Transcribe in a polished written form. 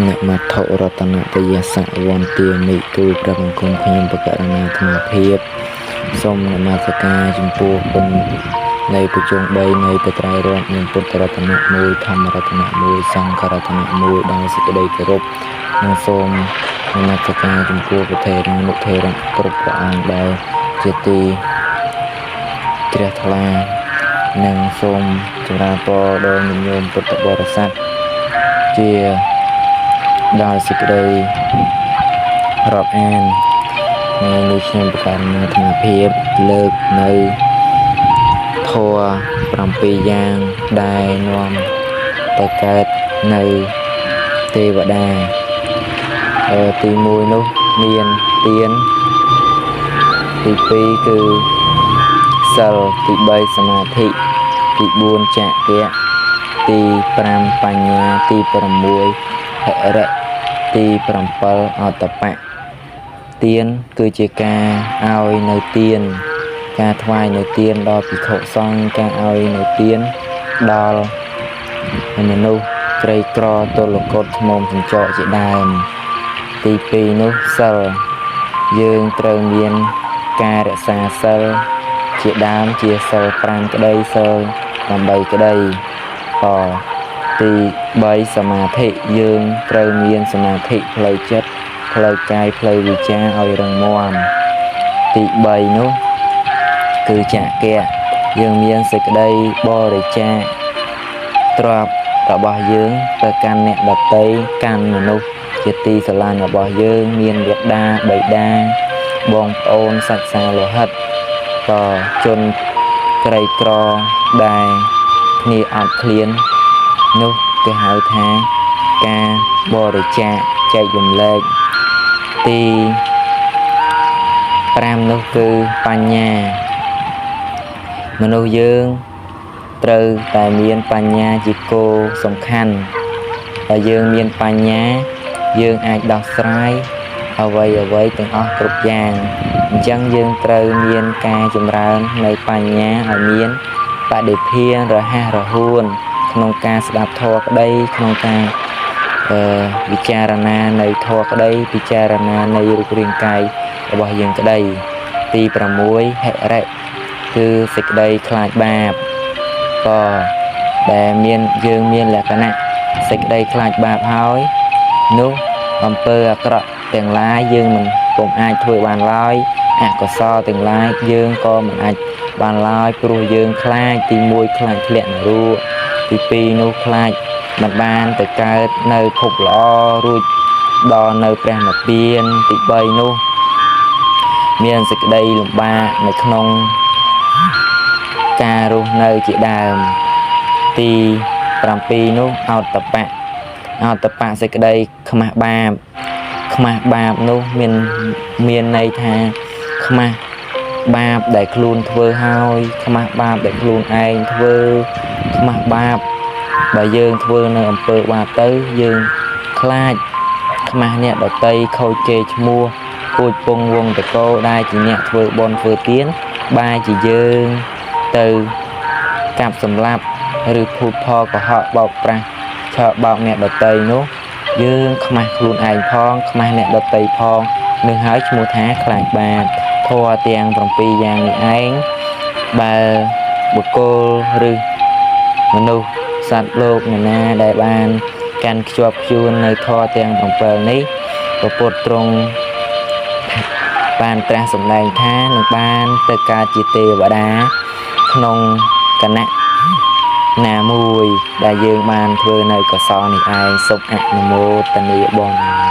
នមត្ថុរតនតយសវន្ទាមិទូលព្រះបង្គំខ្ញុំបកករណាអាត្មាភាពសូមនមស្ការចំពោះគុណនៃប្រជុំ3នៃបត្រៃរតន៍មានពុទ្ធរតនៈ1ធម្មរតនៈ1សង្ឃរតនៈ1ដោយសេចក្តីគោរពនិងសូមនមស្ការចំពោះព្រះថេរានុថេរៈគ្រប់ព្រះអង្គដែលជាទីជ្រះថ្លានិងសូមចម្រើនពរដល់ញាតិញោមពុទ្ធបរិស័ទជាដោយសេចក្តីរាប់អានថ្ងៃនេះខ្ញុំប្រកាសអាត្មាភាពលើកនៅធម៌7យ៉ាងដែលនាំទៅកើតនៅទេវតាទី1នោះមានទានទី2គឺសិលទី3សមាធិទី4ចក្រៈទី5បញ្ញាទី6ហិរិទី7អតបៈទានគឺជាការឲ្យនៅទានការថ្វាយនៅទានដល់ភិក្ខុសង្ឃការឲ្យនៅទានដល់មនុស្សក្រីក្រទលកុដថ្មោមសញ្ចក់ជាដើមទី2នោះសិលយើងត្រូវមានការរក្សាសិលជាដើមជាសិល5ក្តីសិល8ក្តីក៏ទី3សមាធិយើងត្រូវមានសមាធិផ្លូវចិត្តផ្លូវកាយផ្លូវវិចារឲ្យរឹងមាំទី3នោះគឺចក្រៈយើងមានសេចក្តីបរិច្ចាគទ្រព្យរបស់យើងទៅកាន់អ្នកដទៃកាន់មនុស្សជាទីស្រឡាញ់របស់យើងមានមេដាបិតាបងប្អូនសាច់សាលោហិតក៏ជនក្រីក្រដែលគ្នាអត់ឃ្លាននោះគេហៅថាការបរិច្ចាគចែករំលែកទី5នោះគឺបញ្ញាមនុស្សយើងត្រូវតែមានបញ្ញាជាគោលសំខាន់បើយើងមានបញ្ញាយើងអាចដោះស្រាយអ្វីអ្វីទាំងអស់គ្រប់យ៉ាងអញ្ចឹងយើងត្រូវមានការចម្រើននៅបញ្ញាឲ្យមានបដិភាណរហ័សរហួនក្នុងការស្ដាប់ធម៌ក្តីក្នុងការវិចារណានៃធម៌ក្តីពិចារណានៃរូបរាងកាយរបស់យើងក្តីទី6ហិរិគឺសេចក្តីខ្លាចបាបក៏ដែលមានយើងមានលក្ខណៈសេចក្តីខ្លាចបាបហើយនោះអំពើអាក្រក់ទាំងឡាយយើងមិនពុំអាចធ្វើបានឡើយអកុសលទាំងឡាយយើងក៏មិនអាចបានឡើយព្រោះយើងខ្លាចទី1ខ្លាចធ្លាក់នរកទី2នោះខ្លាចមិនបានទៅកើតនៅភពល្អរួចដល់នៅព្រះនិព្វានទី3នោះមានសេចក្តីលំបាកនៅក្នុងការរស់នៅជាដើមទី7នោះអោតបៈអោតបៈសេចក្តីខ្មាស់បាបខ្មាស់បាបនោះមានន័យថាខ្មាស់បាបដែលខ្លួនធ្វើហើយខ្មាស់បាបដែលខ្លួនឯងធ្វើខ្មាស់បាបបើយើងធ្វើនៅអំពើបាបទៅយើងខ្លាចខ្មាស់អ្នកដតីខូចគេឈ្មោះពូជពងវងតកោដែលជាអ្នកធ្វើបុណ្យធ្វើទានបែរជាយើងទៅកាប់សម្លាប់ឬភូតផលកុហកបោកប្រាស់ឆោបោកអ្នកដតីនោះយើងខ្មាស់ខ្លួនឯងផងខ្មាស់អ្នកដតីផងនឹងហើយឈ្មោះថាខ្លាចបាបធម៌ទាំង7យ៉ាងនេះឯងបើបុគ្គលឬមនុស្សសត្វលោកនរណាដែលបានកាន់ខ្ជាប់ខ្ជួននៅធម៌ទាំង7នេះព្រះពុទ្ធទ្រង់បានត្រាស់សម្ដែងថានឹងបានទៅកើតជាទេវតាក្នុងគណៈណាមួយដែលយើងបានធ្វើនៅកុសលនេះឯងសូមអនុមោទនាបុណ្យ។